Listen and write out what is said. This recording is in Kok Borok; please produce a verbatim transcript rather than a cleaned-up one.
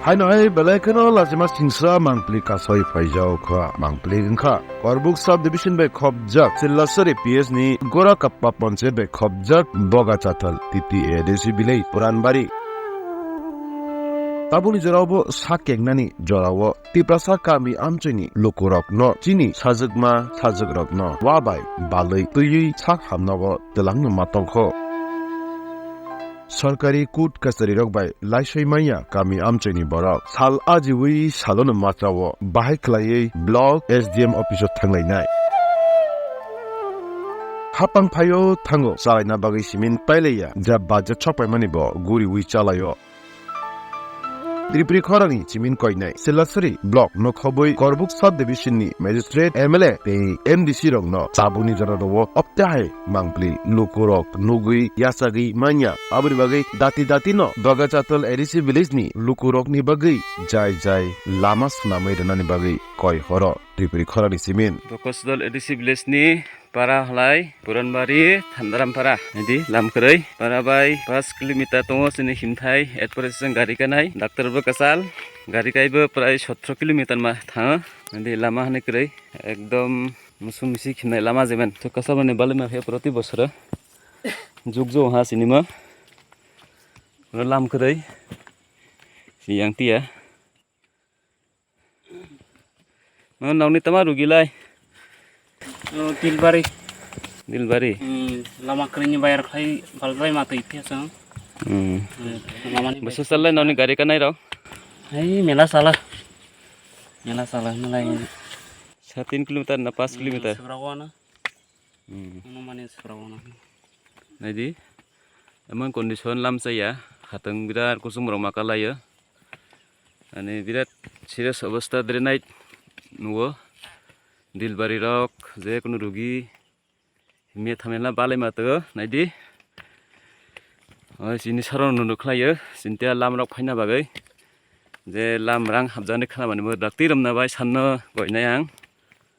Haino hai belai kheno lachima singsa mangpili kasoi phaijao kha. Mangpili wngkha Korbuk sub division bai khopjak Chilasari P S ni Gorakappa ponchayat bai khopjak Bogachatal T T A D C village Puranbari. Tabukni jorao bo sak kengnani jorao Tiprasa kami amchoini lukurokno chini sajwkma sajwkrokno wa bai balwi twiwi sak hamnogo twlangno ma tongkho. Sorkari court kacharirok bai laisoi manya kami amchoini borok sal ajiwi salono machao bahai khlaiwi block S D M office o thanglainai. Hapang phaio thango chalaina bagwi simin pailaiya, ja budget sokpaimani bo guriwi chalaio. Tripuri khorangni chimin koinai Silasari block no khobwi Korbuk sub division ni magistrate, M L A tei M D C rokno tabukni jorao opte hai mangpili lukurok nugwi yachagwi manya. Aboni bagwi dati dati no Dogachatal A D C village ni lukurokni bagwi jai jai lama swnamwi rwnani bagwi koi horo Tripuri khorangni chimin. Dogachatal A D C village ni para halai Puranbari Thandaram para. Nidi lam kwrwi. Para bai pas kilometer tongo chini himthai. At present gari kanai. Doctor bo kasal. Gari kaibo prai sotro kilometer ma thango. Nidi lama hani kwrwi. Ekdom musum misi khimnai lama jemen. To kasabani balima he proti bosoro. Jug jo ha sinima. Lam kwrwi. Si yang tia. Mano nokni tama rugi lai? O, Dilbari. Dilbari? Hmm, lama kwrwini bayar khai balbai ma twi phiya chwng. Hmm. Hmm, lamani bai. Bwswk salai nokni gari kanai rok? Hai, mela sala. Mela sala, mela ini. Sa tin kilometer na pas kilometer? Hmm, Subrawana. Hmm. Ano mani Subrawana. Naidi, emon condition lam chaya, hatwng birat kuchung rok ma kalaio. Ani birat serious obostha, drainage nugo. Dilbari rok, je kunu rugi, himya thamya balai ma twigo, naidi. Oi, chini saro no nukhlaio, chintia lam rok phaina bagwi. Je lam rang habjani khna mani bo dakti romna bai sanno goinai ang.